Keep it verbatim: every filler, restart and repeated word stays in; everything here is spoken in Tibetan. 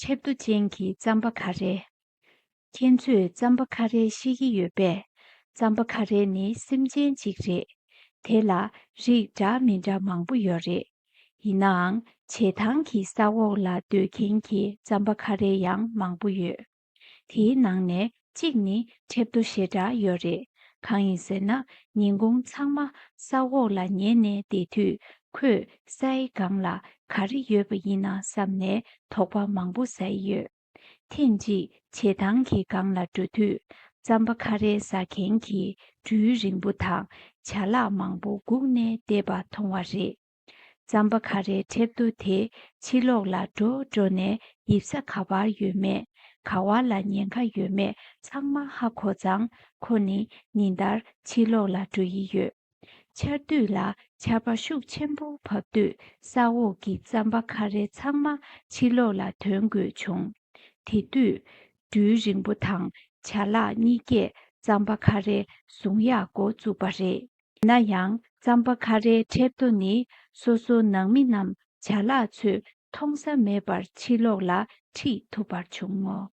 ཁྲེབ་ཏོ་ཅན་གྱི་རྩམ་པ་ཁ་རས། ཁྱེད་ཚོས་རྩམ་པ་ཁ་རས་ཤེས་ཀྱི་ཡོད་པས། རྩམ་པ་ཁ་རས་ནི་སེམས་ཅན་ཅིག་རེད། དེ་ལ་རིགས་འདྲ་མི་འདྲ་མང་པོ་ཡོད་རེད། ཡིན་ནའང་བྱེ་ཐང་གི་ས་འོག་ལ་སྡོད་མཁན་གྱི་རྩམ་པ་ཁ་རས་ཡང་མང་པོ་ཡོད། དེའི་ནང་ནས་གཅིག་ནི་ཁྲེབ་ཏོ་ཞེ་དྲག་ཡོད་རེད། གང་ཡིན་ཟེར་ན། ཉིན་གུང་ཚང་མ་ས་འོག་ལ་ཉལ་ནས་བསྡད་དུས། ཁོས་སའི་སྒང་ལ་ག་རེ་ཡོད་པ་ཡིན་ན་བསམ་ནས་དོགས་པ་མང་པོ་ཟ་ཡི་ཡོད། ཐེངས་གཅིག་བྱེ་ཐང་གི་སྒང་ལ་འགྲོ་དུས། རྩམ་པ་ཁ་རས་ཟ་མཁན་གྱི་སྦྲུལ་རིང་པོ་དང་བྱ་གླག་མང་པོ་སྒུག་ནས་བསྡད་པ་མཐོང་བ་རེད། རྩམ་པ་ཁ་རས་ཁྲེབ་ཏོ་དེ་ཕྱི་ལོགས་ལ་འགྲོ་འགྲོ་ནས་ཡིབ་ས་ག་པར་ཡོད་མེད། ག་བ་ལ་ཉེན་ཁ་ཡོད་མེད་ཚང་མ་ཧ་གོ་ཙང་། ཁོ་ནི་ཉིན་ལྟར་ཕྱི་ལོགས་ལ་འགྲོ་ཡི་ཡོད། ཆར་དུས་ལ་ཆར་པ་ཤུགས་ཆེན་པོ་བབས་དུས། ས་འོག་གི་རྩམ་པ་ཁ་རས་ཚང་མ་ཕྱི་ལོགས་ལ་ཐོན་དགོས་བྱུང་། དེ་དུས། སྦྲུལ་རིང་པོ་དང་བྱ་གླག་གཉིས་ཀས་རྩམ་པ་ཁ་རས་བཟུང་ཡག་འགོ་བཙུགས་པ་རེད། ཡིན་ན་ཡང་། རྩམ་པ་ཁ་རས་ཁྲེབ་ཏོ་ནི་སོ་སོ་ནང་མི་རྣམས་བྱ་གླག་ཚོས་མཐོང་ས་མེད་པར་ཕྱི་ལོགས་ལ་ཁྲིད་ཐུབ་པར་བྱུང་ངོ་།